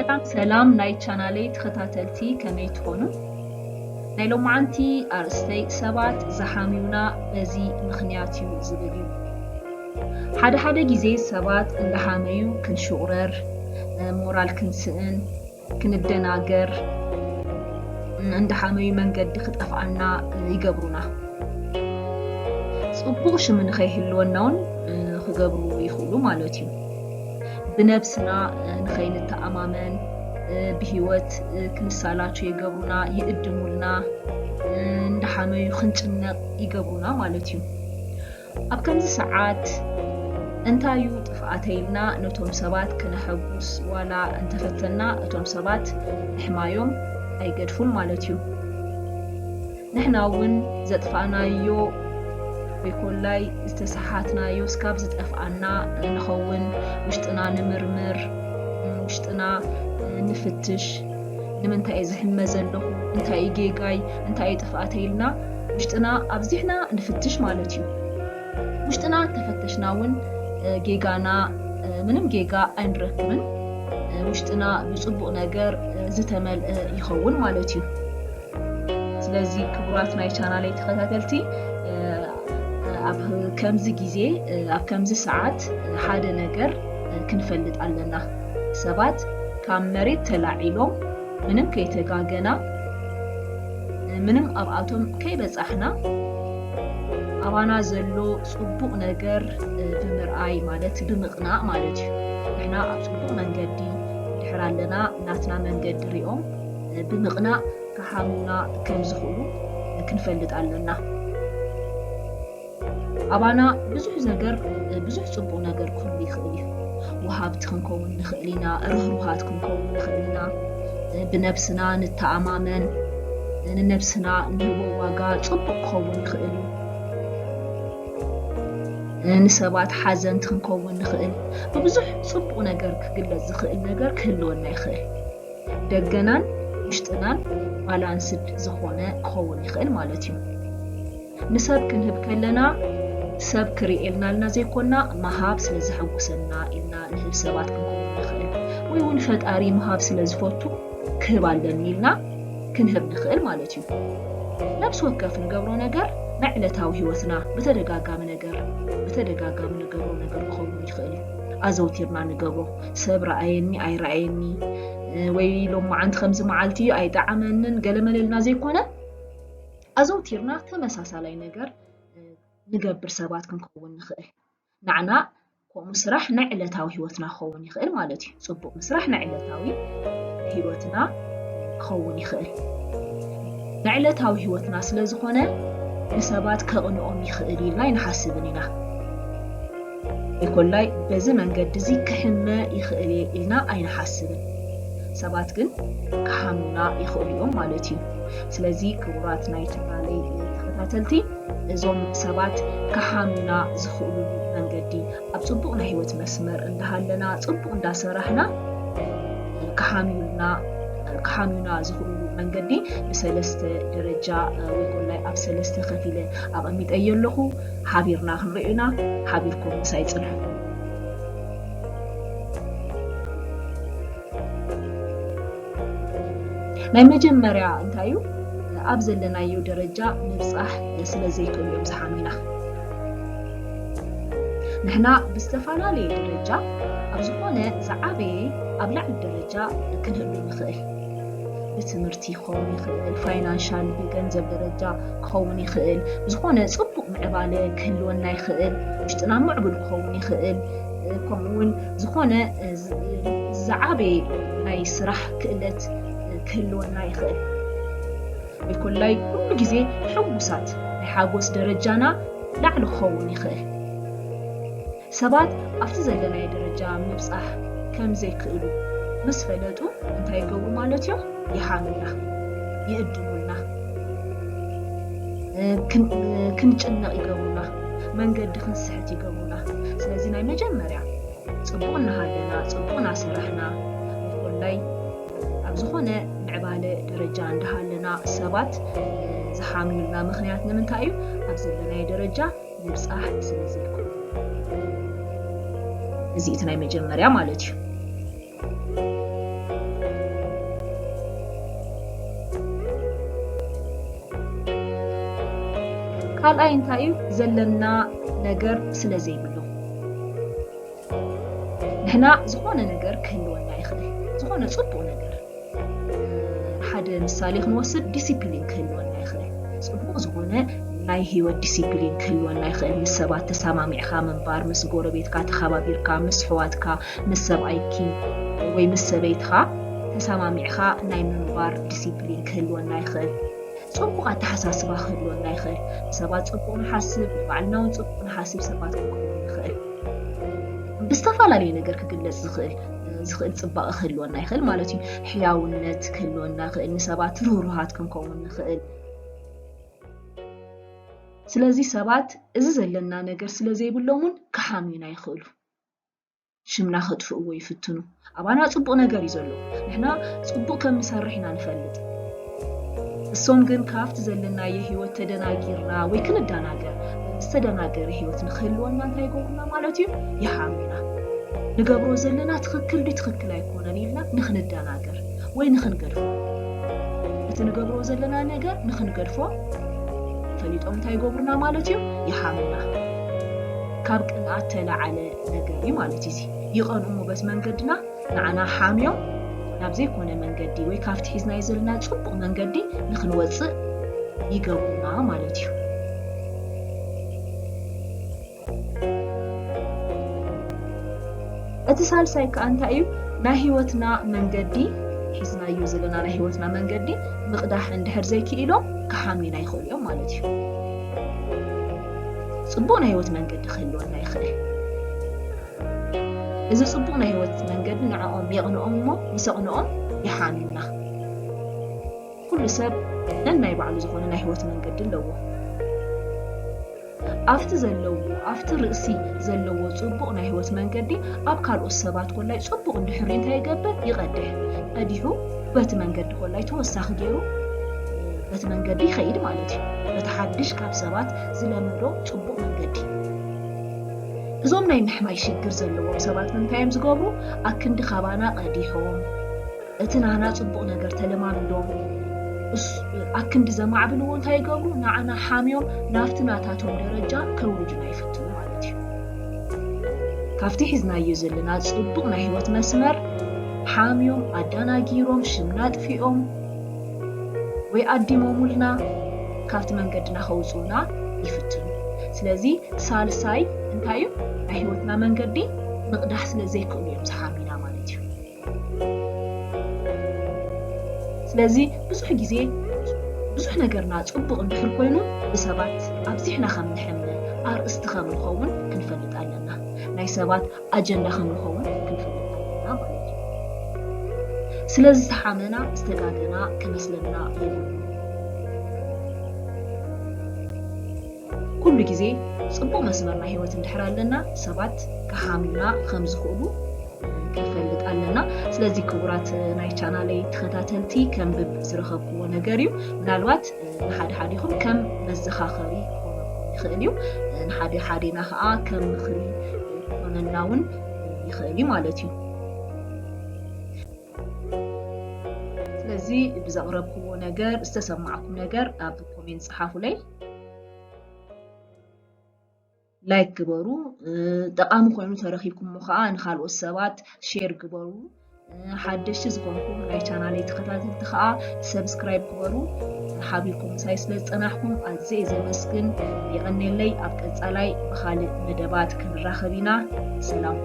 ሰላም ሰላም ናይ ቻናለይ ተኸታተልቲ፣ ከመይ ትኾኑ? ናይ ሎማዓንቲ ኣርእስተይ ሰባት ዝሓምዩና በዚ ምኽንያት እዩ ዝብል እዩ። ሓደ ሓደ ግዜ ሰባት እንዳሓመዩ ክንሽቑረር፣ ሞራል ክንስእን፣ ክንደናገር፣ እንዳሓመዩ መንገዲ ክጠፍኣና ይገብሩና። ጽቡቕ ሽም ንኸይህልወና እውን ክገብሩ ይኽእሉ ማለት እዩ። ብነብስና ንኸይንተኣማመን፣ ብህይወት ክንሳላቸው ይገብሩና፣ ይእድሙልና፣ እንዳሓመዩ ክንጭነቕ ይገብሩና ማለት እዩ። ኣብ ከምዚ ሰዓት እንታይ እዩ ጥፍኣተይ ኢልና ነቶም ሰባት ክነሐጉስ ዋላ እንተፈተና፣ እቶም ሰባት ምሕማዮም ኣይገድፉን ማለት እዩ። ንሕና እውን ዘጥፋእናዮ ወይ ኮላይ ዝተሰሓትናዮ እስካብ ዝጠፍኣና ንኸውን ውሽጥና ንምርምር፣ ውሽጥና ንፍትሽ። ንምንታይ እየ ዝሕመ ዘለኹ? እንታይ እዩ ጌጋይ? እንታይ እዩ ጥፍኣተይ? ኢልና ውሽጥና ኣብዚሕና ንፍትሽ ማለት እዩ። ውሽጥና እንተፈተሽና እውን ጌጋና፣ ምንም ጌጋ ኣይንረክብን። ውሽጥና ብፅቡቕ ነገር ዝተመልአ ይኸውን ማለት እዩ። ስለዚ ክቡራት ናይ ቻናለይ ተኸታተልቲ፣ ኣብ ከምዚ ግዜ፣ ኣብ ከምዚ ሰዓት ሓደ ነገር ክንፈልጥ ኣለና። ሰባት ካብ መሬት ተላዒሎም ምንም ከይተጋገና፣ ምንም ኣብኣቶም ከይበጻሕና፣ ኣባና ዘሎ ጽቡቕ ነገር ብምርኣይ፣ ማለት ብምቕናእ ማለት እዩ። ንሕና ኣብ ጽቡቕ መንገዲ ድሕር ኣለና፣ ናትና መንገዲ ሪኦም ብምቕናእ ክሓሙና ከም ዝኽእሉ ክንፈልጥ ኣለና። ኣባና ብዙሕ ነገር፣ ብዙሕ ጽቡቕ ነገር ክህሉ ይኽእል እዩ። ወሃብቲ ክንከውን ንኽእል ኢና፣ ርህሩሃት ክንከውን ንኽእል ኢና። ብነብስና ንተኣማመን፣ ንነብስና ንህቦ ዋጋ ጽቡቕ ክኸውን ይኽእል እዩ። ንሰባት ሓዘንቲ ክንከውን ንኽእል። ብብዙሕ ጽቡቕ ነገር ክግለጽ ዝኽእል ነገር ክህልወና ይኽእል። ደገናን ውሽጥናን ባላንስድ ዝኾነ ክኸውን ይኽእል ማለት እዩ። ንሰብ ክንህብ ከለና ሰብ ክርእየልና ኢልና ዘይኮና፣ ምሃብ ስለ ዘሐጉሰና ኢልና ንህብ ሰባት ክንከውን ንኽእል። ወይ እውን ፈጣሪ ምሃብ ስለ ዝፈቱ ክህብ ኣለኒ ኢልና ክንህብ ንኽእል ማለት እዩ። ነብሲ ወከፍ ንገብሮ ነገር ናይ ዕለታዊ ህይወትና ብተደጋጋሚ ነገር፣ ብተደጋጋሚ ንገብሮ ነገር ክኸውን ይኽእል እዩ። ኣዘውቲርና ንገብሮ፣ ሰብ ረኣየኒ ኣይረኣየኒ፣ ወይ ሎማዓንቲ ከምዚ መዓልቲ እዩ ኣይጠዓመንን ገለመለ ኢልና ዘይኮነ፣ ኣዘውቲርና ተመሳሳላይ ነገር ንገብር ሰባት ክንከውን ንኽእል። ንዓና ከምኡ ስራሕ ናይ ዕለታዊ ህይወትና ክኸውን ይኽእል ማለት እዩ። ጽቡቕ ምስራሕ ናይ ዕለታዊ ህይወትና ክኸውን ይኽእል። ናይ ዕለታዊ ህይወትና ስለ ዝኾነ ንሰባት ከቕንኦም ይኽእል ኢልና ኣይንሓስብን ኢና። ወይ ኮላይ በዚ መንገዲ እዚ ክሕመ ይኽእል እየ ኢልና ኣይንሓስብን። ሰባት ግን ክሓሙና ይኽእሉ እዮም ማለት እዩ። ስለዚ ክቡራት ናይ ቻናለይ ተኸታተልቲ፣ እዞም ሰባት ክሓሙና ዝኽእሉሉ መንገዲ፣ ኣብ ጽቡቕ ናይ ህይወት መስመር እንዳሃለና፣ ጽቡቕ እንዳሰራሕና፣ ክሓምዩልና፣ ክሓምዩና ዝኽእሉ መንገዲ ብሰለስተ ደረጃ፣ ወይ ኮላይ ኣብ ሰለስተ ከፊለ ኣቐሚጠዮ ኣለኹ። ሓቢርና ክንሪኦ ኢና። ሓቢርኩም ምሳይ ጽንሑ። ናይ መጀመርያ እንታይ እዩ? ኣብ ዘለናዮ ደረጃ ምብጻሕ ስለ ዘይክእሉ እዮም ዝሓሙና። ንሕና ብዝተፈላለየ ደረጃ ኣብ ዝኾነ ዝዓበየ ኣብ ላዕሊ ደረጃ ክንህሉ ንኽእል። ብትምህርቲ ክኸውን ይኽእል፣ ፋይናንሻል ብገንዘብ ደረጃ ክኸውን ይኽእል፣ ዝኾነ ጽቡቕ ምዕባለ ክህልወና ይኽእል፣ ውሽጥና ምዕቡል ክኸውን ይኽእል፣ ከምኡ እውን ዝኾነ ዝዓበየ ናይ ስራሕ ክእለት ክህልወና ይኽእል። ወይ ኮላይ ኩሉ ግዜ ሕጉሳት፣ ናይ ሓጎስ ደረጃና ላዕሊ ክኸውን ይኽእል። ሰባት ኣብቲ ዘለናዮ ደረጃ ምብጻሕ ከም ዘይክእሉ ምስ ፈለጡ እንታይ ይገብሩ ማለት እዮም? ይሓሙና፣ ይእድሙልና፣ ክን-፣ ክንጭነቕ ይገብሩና፣ መንገዲ ክንስሕት ይገብሩና። ስለዚ ናይ መጀመርያ ጽቡቕ እናሃለና፣ ጽቡቕ እናሰራሕና፣ ወይ ኮላይ ኣብ ዝኾነ ምዕባለ ደረጃ እንዳሃለና ሰባት ዝሓምዩልና ምኽንያት ንምንታይ እዩ? ኣብ ዘለናዮ ደረጃ ምብጻሕ ስለ ዘይክእሉ። እዚ እቲ ናይ መጀመርያ ማለት እዩ። ካልኣይ እንታይ እዩ? ዘለና ነገር ስለ ዘይብሎም። ንሕና ዝኾነ ነገር ክህልወና ይኽእል፣ ዝኾነ ጽቡቕ ነገር። ሓደ ምሳሌ ክንወስድ፣ ዲሲፕሊን ክህልወና ይኽእል። ጽቡቕ ዝኾነ ናይ ህይወት ዲሲፕሊን ክህልወና ይኽእል። ምስ ሰባት ተሰማሚዕካ ምንባር፣ ምስ ጎረቤትካ ተኸባቢርካ፣ ምስ ኣሕዋትካ፣ ምስ ሰብኣይኪ ወይ ምስ ሰበይትኻ ተሰማሚዕካ ናይ ምንባር ዲሲፕሊን ክህልወና ይኽእል። ጽቡቕ ኣተሓሳስባ ክህልወና ይኽእል። ሰባት ጽቡቕ ንሓስብ፣ ንባዕልና እውን ጽቡቕ ንሓስብ ሰባት ክንከውን ንኽእል። ብዝተፈላለየ ነገር ክግለጽ ዝኽእል ዝኽእል ጽባቐ ክህልወና ይኽእል ማለት እዩ። ሕያውነት ክህልወና ይኽእል፣ ንሰባት ርህሩሃት ክንከውን ንኽእል። ስለዚ ሰባት እዚ ዘለና ነገር ስለ ዘይብሎም እውን ክሓምዩና ይኽእሉ። ሽምና ከጥፍእዎ ይፍትኑ። ኣባና ጽቡቕ ነገር እዩ ዘሎ። ንሕና ጽቡቕ ከም ንሰርሕ ኢና ንፈልጥ። እሶም ግን ካብቲ ዘለናዮ ህይወት ተደናጊርና ወይ ክንደናገር፣ ዝተደናገረ ህይወት ንክህልወና እንታይ ይገብሩና ማለት እዩ? ይሓምዩና። ንገብሮ ዘለና ትኽክል ድዩ ትኽክል ኣይኮነን ኢልና ንክንደናገር ወይ ንክንገድፎ፣ እቲ ንገብሮ ዘለና ነገር ንክንገድፎ ፈሊጦም እንታይ ይገብሩና ማለት እዩ? ይሓምዩና። ካብ ቅንኣት ተለዓለ ነገር እዩ ማለት እዩ። እዚ ይቐንኡ እሞ በቲ መንገድና ንዓና ሓምዮም ናብ ዘይኮነ መንገዲ ወይ ካብቲ ሒዝናዮ ዘለና ጽቡቕ መንገዲ ንክንወጽእ ይገብሩና ማለት እዩ። እቲ ሳልሳይ ከኣ እንታይ እዩ? ናይ ህይወትና መንገዲ፣ ሒዝናዮ ዘለና ናይ ህይወትና መንገዲ ምቕዳሕ እንድሕር ዘይክኢሎም ክሓምዩና ይኽእሉ እዮም ማለት እዩ። ጽቡቕ ናይ ህይወት መንገዲ ክህልወና ይኽእል። እዚ ጽቡቕ ናይ ህይወት መንገዲ ንዕኦም የቕንኦም እሞ ምስ ኣቕንኦም ይሓምዩና። ኩሉ ሰብ ነናይ ባዕሉ ዝኾነ ናይ ህይወት መንገዲ ኣለዎ። ኣብቲ ዘለዎ ኣብቲ ርእሲ ዘለዎ ጽቡቕ ናይ ህይወት መንገዲ ኣብ ካልኦት ሰባት ኮላይ ጽቡቕ እንድሕር እንታይ ይገብር? ይቐድሕ። ቀዲሑ በቲ መንገዲ ኮላይ ተወሳኺ ገይሩ በቲ መንገዲ ይኸይድ ማለት እዩ። በቲ ሓድሽ ካብ ሰባት ዝለመዶ ጽቡቕ መንገዲ። እዞም ናይ ምሕማይ ሽግር ዘለዎም ሰባት እንታይ እዮም ዝገብሩ? ኣክንዲ ካባና ቀዲሖም እቲ ናና ጽቡቕ ነገር ተለማሚዶም እስ-፣ ኣክንዲ ዘማዕብልዎ እንታይ ይገብሩ? ንዓና ሓምዮም ናብቲ ናታቶም ደረጃ ከውርዱና ይፍትኑ ማለት እዩ። ካብቲ ሒዝናዮ ዘለና ጽቡቕ ናይ ህይወት መስመር ሓምዮም፣ ኣደናጊሮም፣ ሽምና ኣጥፊኦም ወይ ኣዲሞሙልና ካብቲ መንገድና ከውጽኡና ይፍትኑ። ስለዚ ሳልሳይ እንታይ እዩ? ናይ ህይወትና መንገዲ ምቕዳሕ ስለ ዘይክእሉ እዮም ዝሓምዩና ማለት እዩ። ስለዚ ብዙሕ ግዜ ብዙሕ ነገርና ጽቡቕ እንድሕር ኮይኑ ብሰባት ኣብዚሕና ከም ንሕመ፣ ኣርእስቲ ከም ንኸውን ክንፈልጥ ኣለና። ናይ ሰባት ኣጀንዳ ከም ንኸውን ክንፈልጥ ኣለና ማለት እዩ። ስለ ዝተሓመና ዝተጋገና ክመስለና የብሉን። ኩሉ ግዜ ጽቡቕ መስመር ናይ ህይወት እንድሕር ኣለና ሰባት ክሓምዩና ከም ዝኽእሉ ክንፈልጥ ኣለና። ስለዚ ክቡራት ናይ ቻናለይ ተኸታተልቲ ከንብብ ዝረኸብክዎ ነገር እዩ። ምናልባት ንሓደ ሓዲኹም ከም መዘኻኸሪ ክኾነኩም ይኽእል እዩ። ንሓደ ሓዴና ኸዓ ከም ምኽሪ ክኾነና እውን ይኽእል እዩ ማለት እዩ። ስለዚ ብዘቕረብክዎ ነገር ዝተሰማዕኩም ነገር ኣብ ኮሜንት ጸሓፉለይ። ላይክ ግበሩ። እ፣ ጠቓሚ ኮይኑ ተረኺብኩሞ ኸዓ ንኻልኦት ሰባት ሼር ግበሩ። እ፣ ሓደሽቲ ዝኾንኩም ናይ ቻናለይ ተኸታተልቲ ኸዓ ሰብስክራይብ ግበሩ። ሓቢርኩም ምሳይ ስለ ዝጸናሕኩም ኣዝየ እየ ዘመስግን። የቐንየለይ። ኣብ ቀጻላይ ብኻልእ መደባት ክንራኸብ ኢና። ሰላም።